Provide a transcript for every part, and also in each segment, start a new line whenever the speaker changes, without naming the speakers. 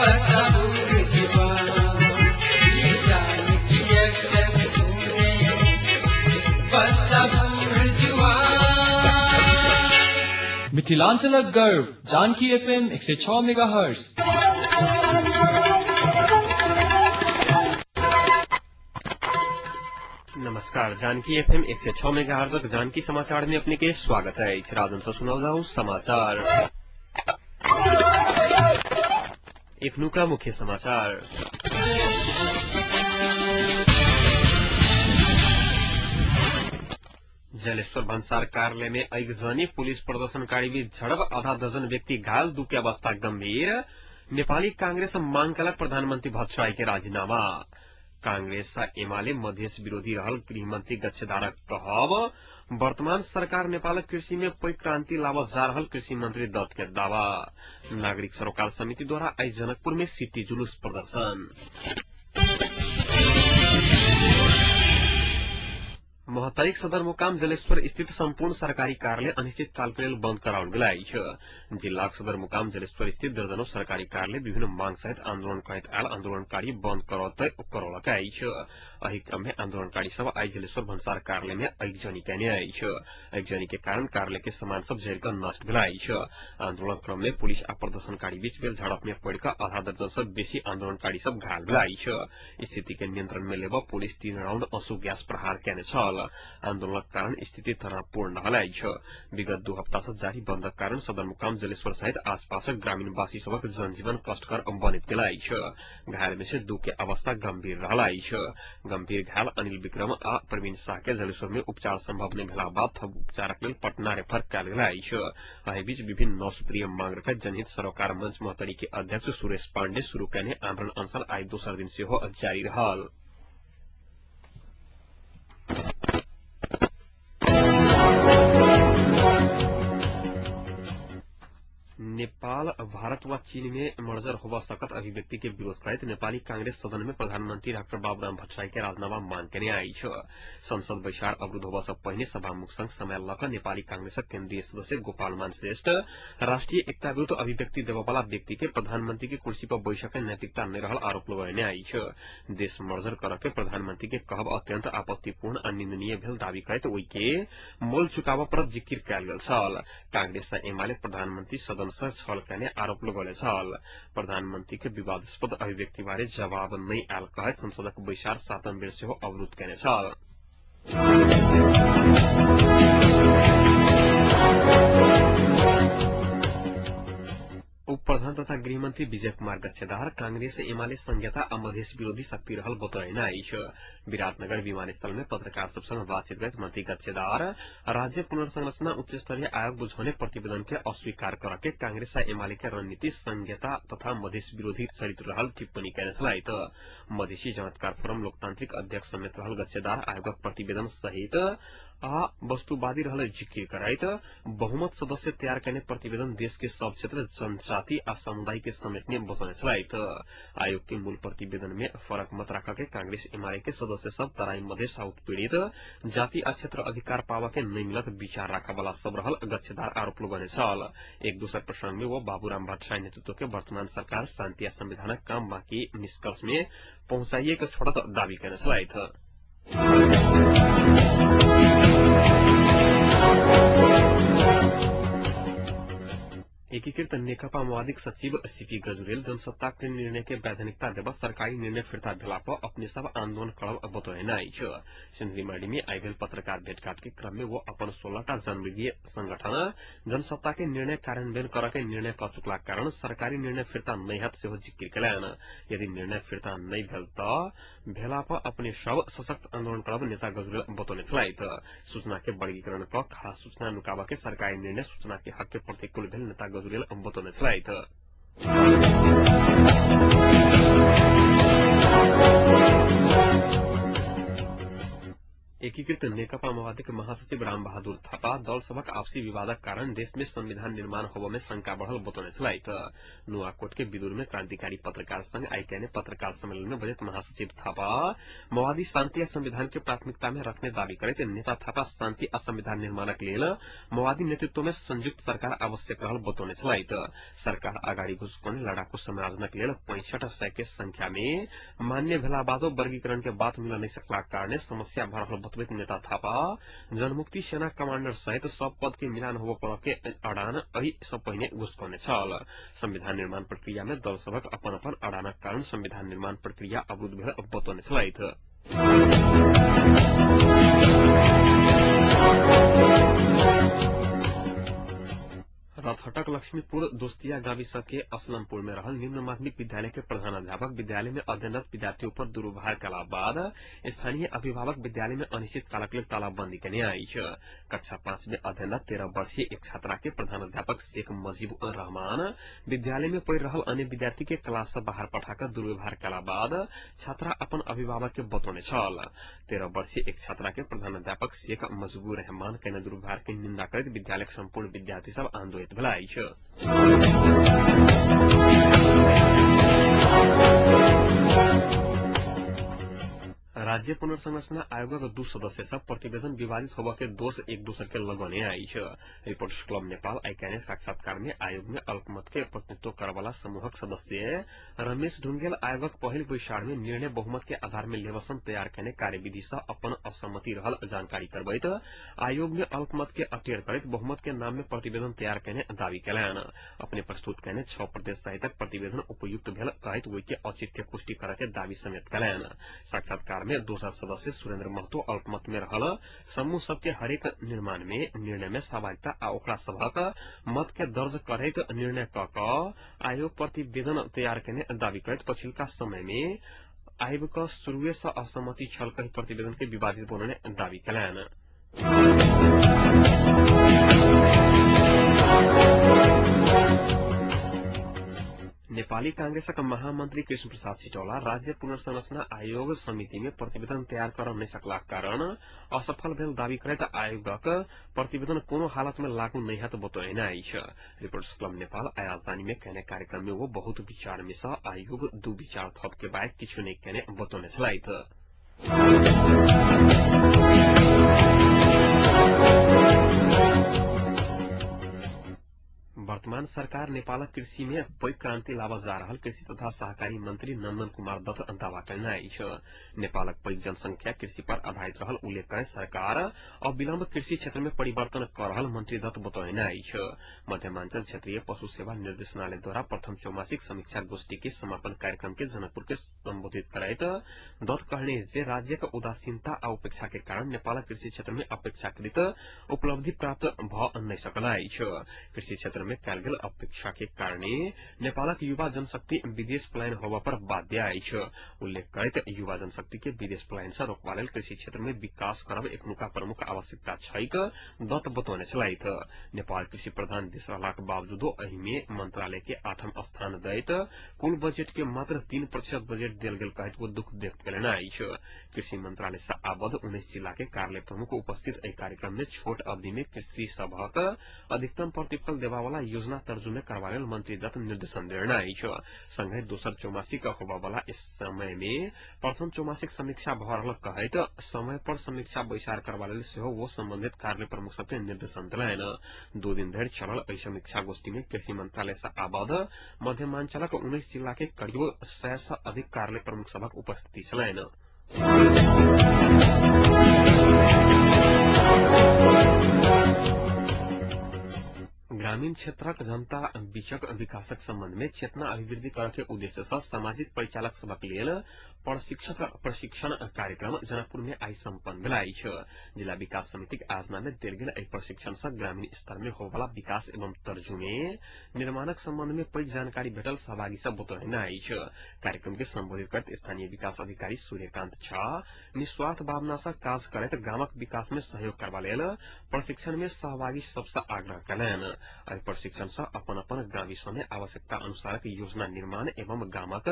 बच्चा बूढ़ जुआन। ई जानकी एफएम सुने बच्चा बूढ़ जुआन।
मिथिलांचलक गर्व जानकी एफएम 106 मेगाहर्ट्ज।
नमस्कार, जानकी एफएम 106 मेगाहर्ट्ज जानकी समाचार में अपने के स्वागत है। राजन से सुनाओ जाओ समाचार। एखनुका मुख्य समाचार। जलेश्वर भन्सार कार्यालय में ऐगजनी पुलिस प्रदर्शनकारी बीच झड़प, आधा दर्जन व्यक्ति घायल, दू के अवस्था गंभीर। नेपाली कांग्रेस मांग कलक प्रधानमंत्री भट्टराई के राजीनामा। कांग्रेस एमाले मधेस विरोधी रहल गृहमंत्री गच्छेदारक कहब। वर्तमान सरकार नेपालक कृषि में पैघ क्रांति लाबऽ जा रहल कृषि मंत्री दत्त के दावा। नागरिक सरोकार समिति द्वारा आइ जनकपुर में सिटी जुलूस प्रदर्शन। महोत्तरीक सदरमुकाम जलेश्वर स्थित सम्पूर्ण सरकारी कार्यालय अनिश्चित कालको लेल बन्द कराओल गेल अछि। जिल्लाक सदरमुकाम जलेश्वर स्थित दर्जनों सरकारी कार्यालय विभिन्न मांग सहित आंदोलन करैत आयल आंदोलनकारी बन्द करौलक अछि। एहि क्रम में आंदोलनकारी सब आइ जलेश्वर भन्सार कार्यालय में आगजनी केने अछि। आगजनी के कारण कार्यालय के सामान सब जरि कऽ नष्ट भेल अछि। आंदोलन क्रम में पुलिस आ प्रदर्शनकारी बीच भेल झड़प में पड़ि कऽ आधा दर्जन सँ बेसी आंदोलनकारी सब घायल भेल अछि। स्थिति के नियंत्रण में लेबऽ पुलिस 3 राउंड आंसू गैस प्रहार केने छल। आंदोलनक कारण स्थिति तनावपूर्ण रहल अछि। विगत 2 हप्ता से जारी बंदक कारण सदरमुकाम जलेश्वर सहित आसपासक ग्रामीणवासी सबक जनजीवन कष्टकर बनैत गेल अछि। घायल में से 2 के अवस्था गंभीर रहल अछि। गंभीर घायल अनिल विक्रम आ प्रवीण शाह के जलेश्वर में उपचार संभव नहि भेला बाद थप उपचारक लेल पटना रेफर कयल गेल अछि। एहि बीच विभिन्न 9 सूत्रीय मांग रखैत जनहित सरोकार मंच महोत्तरी के अध्यक्ष सुरेश पांडे शुरू कयने आमरण अनशन आइ दोसर दिन सेहो जारी रहल। नेपाल भारत व चीन में मर्जर होबऽ सकत अभिव्यक्ति के विरोध करैत नेपाली कांग्रेस सदन में प्रधानमंत्री डाक्टर बाबूराम भट्टराई के राजीनामा मांग केने अछि। संसद बैसार अवरुद्ध होबऽ सँ पहिने सभामुख संग समय लऽ कऽ नेपाली कांग्रेसक केन्द्रीय सदस्य गोपाल मान श्रेष्ठ राष्ट्रीय एकता विरूद्ध अभिव्यक्ति देबऽवाला व्यक्ति के प्रधानमंत्री के कुर्सी पर बैसऽ के नैतिकता नहि रहल आरोप लगौने अछि। देश मर्जर करऽ के प्रधानमंत्री के कहब अत्यंत आपत्तिपूर्ण आ निंदनीय भेल दावी करैत ओहि के मोल चुकाबऽ पड़त जिकिर कयल गेल छल। कांग्रेस आ एमाले प्रधानमंत्री सदन सँ छल केने आरोप लगौने छल। प्रधानमंत्री के विवादास्पद अभिव्यक्ति बारे जवाब नहि आयल कहैत संसदक बैसार 7म बेर सेहो अवरुद्ध केने छल। उप प्रधान तथा गृहमंत्री विजय कुमार गच्छेदार कांग्रेस एमाले संघीयता आ मधेस विरोधी शक्ति रहल बतौने अछि। विराटनगर विमानस्थल में पत्रकार सब संग बातचीत करैत मंत्री गच्छेदार राज्य पुनर्संरचना उच्च स्तरीय आयोग बुझौने प्रतिवेदन के अस्वीकार करऽ के कांग्रेस आ एमाले के रणनीति संघीयता तथा मधेस विरोधी चरित्र रहल टिप्पणी केने छलथि। मधेसी जनतकार फोरम लोकतांत्रिक अध्यक्ष समेत रहल गच्छेदार आयोगक प्रतिवेदन सहित आ वस्तुवादी रहल जिकिर करैत बहुमत सदस्य तैयार केने प्रतिवेदन देश के सब क्षेत्र, जनजाति आ समुदाय के समेटने बतौने छलथि। आयोग के मूल प्रतिवेदन में फरक मत राखऽ के कांग्रेस एमाले के सदस्य सब तराई मधेस आ उत्पीड़ित जाति आ क्षेत्र अधिकार पावा के नहि मिलत विचार राखऽ वाला सब रहल गच्छेदार आरोप लगौने छल। एक दोसर प्रसंग में वो बाबूराम भट्टराई नेतृत्व के वर्तमान सरकार शांति आ संविधानक काम बाँकी निष्कर्ष में पहुंचाइए के छोड़त दावी केने छलथि। एकीकृत नेकपा माओवादीक सचिव सीपी गजुरेल जनसत्ता के निर्णय के वैधानिकता देबऽ सरकारी निर्णय फिर्ता भेला पर अपने सब आंदोलन करब बतौने अछि। सिन्धुलीमाढ़ी में आइ भेल पत्रकार भेटघाट के क्रम में वो अपन 16टा जनविधीय संगठन जनसत्ता के निर्णय कार्यान्वयन करऽ के निर्णय कऽ चुकलाक कारण सरकारी निर्णय फिर्ता नहि हैत सेहो जिकिर केलनि। यदि निर्णय फिर्ता नहि भेल तऽ भेला पर अपने सब सशक्त आंदोलन करब नेता गजुरेल बतौने छलथि। सूचना के वर्गीकरण कऽ खास सूचना नुकाबऽ के सरकारी निर्णय सूचना के हक के प्रतिकूल भेल नेता गजुरेल बतौने छलथि। एकीकृत नेकपा माओवादीक महासचिव रामबहादुर थापा दल सभक आपसी विवादक कारण देश में संविधान निर्माण होबय में शंका बढ़ल बतौने छलथि। नुआकोट के विदुर में क्रांतिकारी पत्रकार संघ आइ कयने पत्रकार सम्मेलन में बजैत महासचिव थापा माओवादी शांति आ संविधान के प्राथमिकता में रखने दावी करैत नेता थापा शांति आ संविधान निर्माणक लेल माओवादी नेतृत्व में संयुक्त सरकार आवश्यक रहल बतौने छलथि। सरकार अगाडि घुसकने लड़ाकू समाजनक लेल 6500 के संख्या में मान्य भेला बादो वर्गीकरण के बात मिल नहीं सकलाक कारणे समस्या भ रहल बतबैत नेता थापा जनमुक्ति सेना कमांडर सहित सब पद के मिलान होबय पड़ऽ के अड़ान एहि सँ पहिने घुसकौने छल। संविधान निर्माण प्रक्रिया में दल सभक अपन अपन अड़ानक कारण संविधान निर्माण प्रक्रिया अवरुद्ध भेल बतौने छलथि। रथहटक लक्ष्मीपुर दोस्तिया गाविस के असलमपुर में रहल निम्न माध्यमिक विद्यालय के प्रधानाध्यापक विद्यालय में अध्ययनरत विद्यार्थियों पर दुर्व्यवहार कला बाद स्थानीय अभिभावक विद्यालय में अनिश्चित कालक लेल तालाबंदी केने अछि। कक्षा 5 में अध्ययनरत 13 वर्षीय एक छात्रा के प्रधानाध्यापक शेख मजीब उर रहमान विद्यालय में पढ़ रहल अन्य विद्यार्थी के क्लास से बाहर पठाकर दुर्व्यवहार कला बाद छात्रा अपन अभिभावक के बतौने छल। 13 वर्षीय एक छात्रा के प्रधानाध्यापक शेख मजबूर रहमान केने दुर्व्यवहार के निंदा करैत विद्यालय के संपूर्ण विद्यार्थी सब आंदोलित भेल अछि। राज्य पुनर्संरचना आयोगक 2 सदस्य सब प्रतिवेदन विवादित होबय के दोष एक दोसर के लगौने अछि। रिपोर्टर्स क्लब नेपाल आइ कयने साक्षात्कार में आयोग में अल्पमत के प्रतिनिधित्व करवाला समूहक सदस्य रमेश ढुंगेल आयोगक पहिल बैसार में निर्णय बहुमत के आधार में लेवसन तैयार कयने कार्यविधि से अपन असहमति रहल जानकारी करबैत आयोग में अल्पमत के अटेर करैत बहुमत के नाम में प्रतिवेदन तैयार कयने दावी कयलनि। अपने प्रस्तुत कयने 6 प्रदेश सहितक प्रतिवेदन उपयुक्त भेल कहैत ओहि के औचित्य पुष्टि करय के दावी समेत कयलनि। साक्षात्कार में दोसर सदस्य सुरेंद्र महतो अल्पमत में रहल समूह सबके हरेक निर्माण में निर्णय में सहभागिता आ ओकरा सभक मत के दर्ज करैत निर्णय क क आयोग प्रतिवेदन तैयार केने दावी करैत पछिलका समय में आबि क शुरुए सँ असहमति छल कहि प्रतिवेदन के विवादित बनौने दावी कयलनि। नेपाली कांग्रेसक महामंत्री कृष्ण प्रसाद सिटौला राज्य पुनर्संरचना आयोग समिति में प्रतिवेदन तैयार कर नहि सकलाक कारण असफल भेल दावी करैत आयोगक प्रतिवेदन कोनो हालत में लागू नहि हैत बतौने अछि। रिपोर्टर्स क्लब नेपाल आइ राजधानी में कयने कार्यक्रम में वो बहुत विचार में सँ आयोग 2 विचार थप के बाहेक किछु नहि कयने बतौने छलथि। वर्तमान सरकार नेपालक कृषि में पैघ क्रांति लाबल जा रहल कृषि तथा सहकारी मंत्री नंदन कुमार दत्त दावा कयने अछि। नेपालक पैघ जनसंख्या कृषि पर आधारित रहल उल्लेख करैत सरकार अविलंब कृषि क्षेत्र में परिवर्तन क रहल मंत्री दत्त बतौने अछि। मध्यमांचल क्षेत्रीय पशु सेवा निर्देशनालय द्वारा प्रथम चौमासिक समीक्षा गोष्ठी के समापन कार्यक्रम के जनकपुर के संबोधित करैत दत्त कहने जे राज्यक उदासीनता आ उपेक्षा के कारण नेपालक कृषि क्षेत्र में अपेक्षाकृत उपलब्धि प्राप्त भ नहि सकल अछि। कृषि क्षेत्र में कयल गेल अपेक्षा के कारणे नेपालक युवा जनशक्ति विदेश पलायन होबय पर बाध्य अछि। उल्लेख करैत युवा जनशक्ति के विदेश पलायन से रोकबा लेल कृषि क्षेत्र में विकास करब एखनुका प्रमुख आवश्यकता छैक दत्त बतौने छलथि। नेपाल कृषि प्रधान देश रहलाक बावजूदो एहि में मंत्रालय के 8म स्थान दैत कुल बजट के मात्र 3% बजट देल गेल कहैत ओ दुख व्यक्त कयलनि अछि। कृषि मंत्रालय से आबद्ध 19 जिला के कार्यालय प्रमुख उपस्थित एहि कार्यक्रम में छोट अवधि में कृषि सभक अधिकतम प्रतिफल देबावला योजना तर्जुमे करबा लेल मंत्री दत्त निर्देशन देने अछि। संगहि दोसर चौमासिक होबयवला इस समय में प्रथम चौमासिक समीक्षा भ रहल कहैत समय पर समीक्षा बैसार करबा लेल सेहो ओ संबंधित कार्यालय प्रमुख सबके निर्देशन देलनि। 2 दिन धरि चलल एहि समीक्षा गोष्ठी में कृषि मंत्रालय से आबद्ध मध्यमांचलक 19 जिला के करीब 100 से अधिक कार्यालय प्रमुख सभक उपस्थिति छलनि। ग्रामीण क्षेत्रक जनता बीचक विकासक संबंध में चेतना अभिवृद्धि करऽ के उद्देश्य सँ सामाजिक परिचालक सभक लेल प्रशिक्षण कार्यक्रम जनकपुर में आइ सम्पन्न भेल अछि। जिला विकास समितिक आयोजना में देल गेल एहि प्रशिक्षण सँ ग्रामीण स्तर में होबयवला विकास एवं तर्जुमे निर्माणक संबंध में पैघ जानकारी भेटल सहभागी सब बतौने अछि। कार्यक्रम के संबोधित करैत स्थानीय विकास अधिकारी सूर्यकांत झा निस्वार्थ भावना सँ काज करैत गामक विकास में सहयोग करबा लेल प्रशिक्षण में सहभागी सबसँ आग्रह कयलनि। एहि प्रशिक्षण सँ अपन अपन गामी सभ में आवश्यकता अनुसारक योजना निर्माण एवं गामक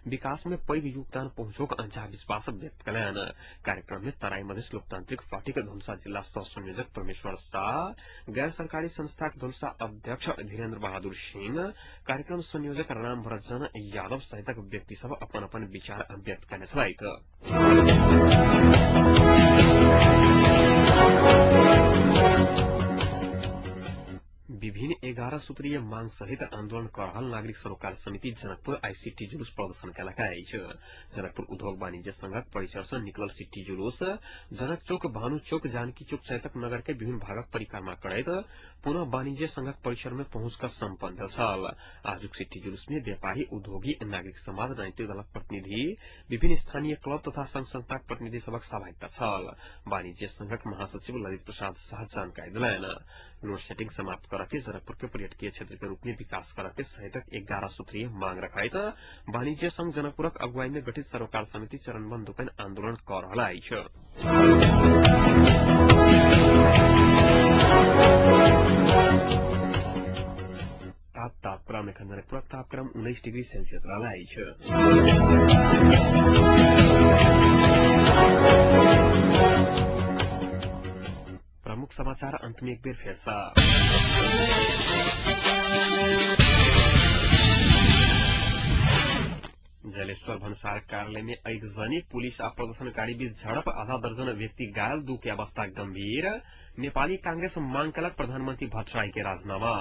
विकास में पैघ योगदान पहुंचोक अंजा विश्वास व्यक्त कयलनि। कार्यक्रम में तराई मधेश लोकतांत्रिक पार्टीक धनुषा जिला सह संयोजक परमेश्वर शाह, गैर सरकारी संस्थाक धनुषा अध्यक्ष धीरेन्द्र बहादुर सिंह, कार्यक्रम संयोजक राम भरत यादव सहितक व्यक्ति सब अपन अपन विचार व्यक्त करने छलथि। विभिन्न 11 सूत्रीय मांग सहित आंदोलन कर रहल नागरिक सरोकार समिति जनकपुर आइ सिटी जुलूस प्रदर्शन कयलक अछि। जनकपुर उद्योग वाणिज्य संघक परिसर सँ निकलल सिटी जुलूस जनक चौक, भानु चौक, जानकी चौक सहितक नगर के विभिन्न भागक परिक्रमा करैत पुनः वाणिज्य संघक परिसर में पहुंच कर सम्पन्न भेल छल। आजुक सिटी जुलूस में व्यापारी, उद्योगी, नागरिक समाज, राजनीतिक दलक प्रतिनिधि, विभिन्न स्थानीय क्लब तथा संघ संस्थाक प्रतिनिधि सभक सहभागिता छल। वाणिज्य संघक महासचिव ललित प्रसाद शाह जानकारी देलनि। लोड सेटिंग समाप्त कर के जनकपुर के पर्यटकीय क्षेत्र के रूप में विकास कर के सहितक 11 सूत्रीय मांग रखैत वाणिज्य संघ जनकपुरक अगुवाई में गठित सरोकार समिति चरणबद्ध रूपेण आंदोलन कर रहल अछि। तापक्रम एखन जनकपुरक तापक्रम 19 डिग्री सेल्सियस रहल अछि। प्रमुख समाचार अंत में एक बेर फेर सँ। जलेश्वर भन्सार कार्यालय में एक जनी पुलिस आ प्रदर्शनकारी बीच झड़प, आधा दर्जन व्यक्ति घायल, दू के अवस्था गंभीर। नेपाली कांग्रेस मांग कलक प्रधानमंत्री भट्टराई के राजीनामा।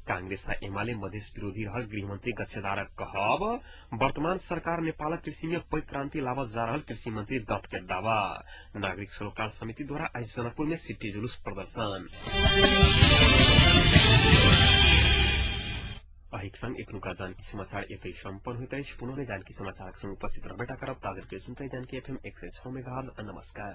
कांग्रेस आ एमाले मधेस विरोधी रहल गृहमंत्री गच्छेदारक कहब, वर्तमान सरकार नेपालक कृषि में पैघ क्रांति लाबल जा रहल कृषि मंत्री दत्त के दावा। नागरिक सरोकार समिति द्वारा आज जनकपुर में सिटी जुलूस प्रदर्शन। अहिक संग एखनुका जानकी समाचार एतै सम्पन्न होइत अछि। पुनः जानकी समाचारक संग उपस्थित रहबे करब। ताधरि के सुनते जानकी एफएम 106 मेगाहर्ट्ज। नमस्कार।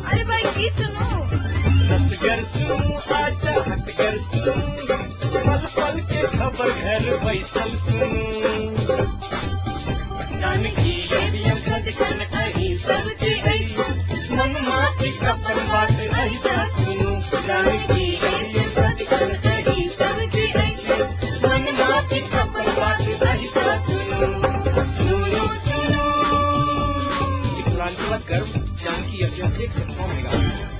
अरे भाई की सुनू,
पल पल के खबर घर बैठल सुनू, जानकी रेडियो सदिखन अहीं सबके अछि, मनमा के अपन बात ऐसा सुनू, जानकी रेडियो सदिखन अहीं सबके अछि, मनमा के अपन बात ऐसा सुनू, सुनू सुनू।
मिथिलांचलक गर्व जानकी एफएम 106 मेगाहर्ट्ज।